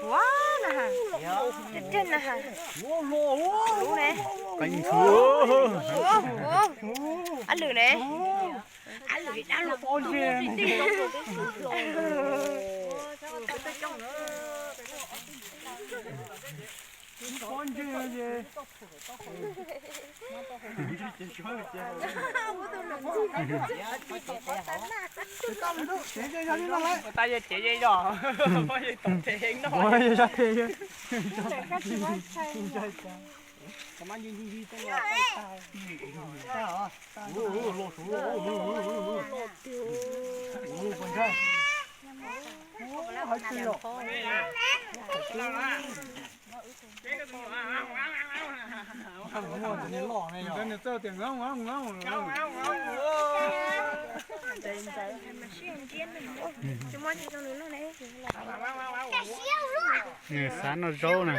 Ua na ha, tej na ha, lub ne, ab lwm ne. Ua tas yog cev ze zog, pob yog tom the heev no. Nws xav noj zaub na.